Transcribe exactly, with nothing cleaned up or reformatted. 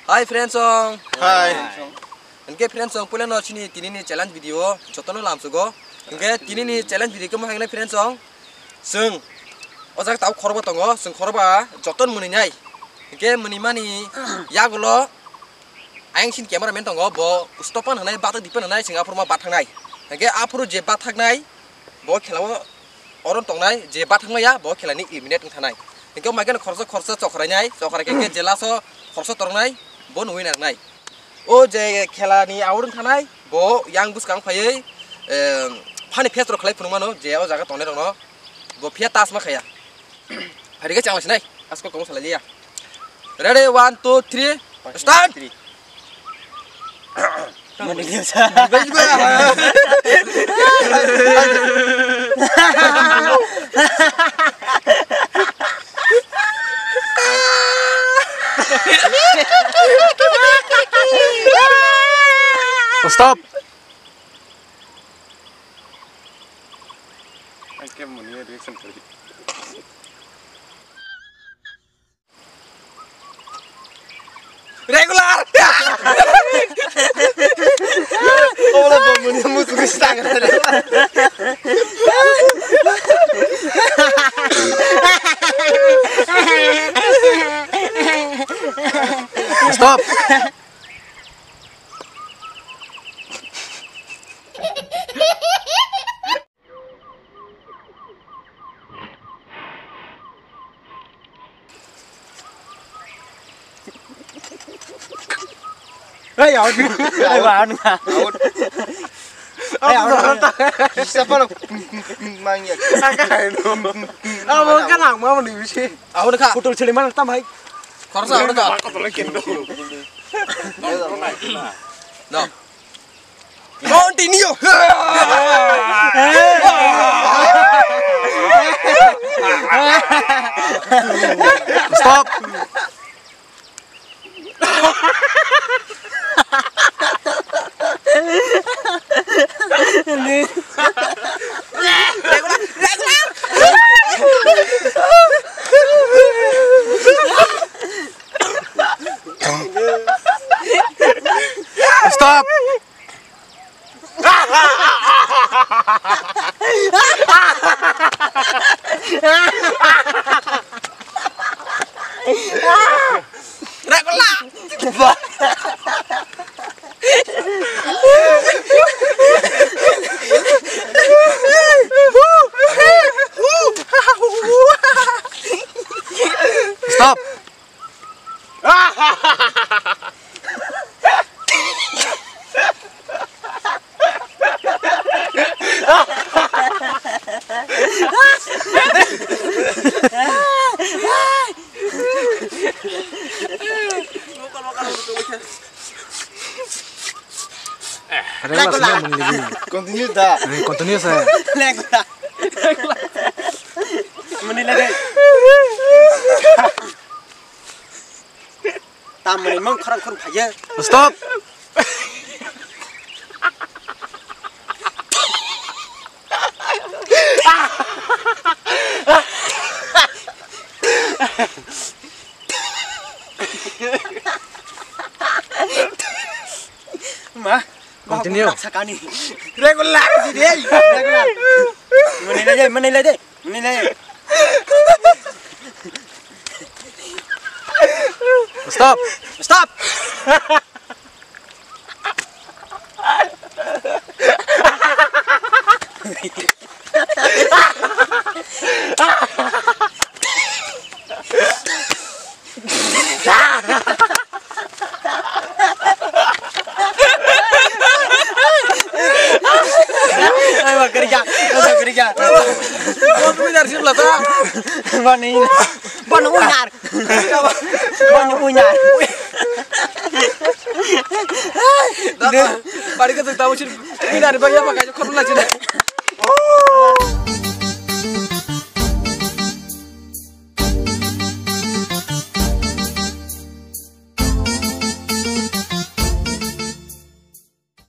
Hi friends song. Hi. Hingke friends song, puila no chini tini ni challenge video jotono lamsogo. Hingke tini ni challenge video kemo hingke friends song, song o jaga tau khorba tongo, song khorba joton muni nai. Hingke muni mani yagulo ayang sin camera man tongo, bo stopan hanai, batak dipan hanai, sing aphuru ma bathangnai. Hingke aphuru je bathangnai, bo khelao oron tongnai, je bathangmaya bo khelani eliminate wng thanai. Hingke o maikhe khoroksa khoroksa chokrai nai, chokrai khe khe jela so khoroksa toroknai, bo no winner nai. O je khelani awar wng thanai, bo yang bwskang phaiwi, em, phani face rok khlai phunuk mano, je o jaga tongnai rokno bo phiya tas ma khaya. Phairikhe chang sinai, asko kong salai liya. Ready, one, two, three, start! Three. Stop. Ai, ke muni reaction kari. Regular! Ola bomuni musuh stang. Stop. Hey, out. Hey, out. Out. Hey, out. Siapa lo? Mangya. Abo kan ang mau ni bisi. Out ka. Putul cili mana tam hai? Khorsa out ka. No. Continue. Stop. Stop. Stop. Regular sini mung lagi. Continue da. Eh, continue saya. Regular. Muni lagi. Tamni mang khorang khorang phaiya. Stop. Ma, continue. Sakani. Regular, regular. Mani lagi, mani lagi. Stop! Stop! Ai, wah, kerja. Wah, kerja. Wah, winner sih, belas, ah. Wah, nih. Wah, winner. Wah, winner. Dah, balik ke tahu sih. Winner, bagi apa kayak korban aja deh.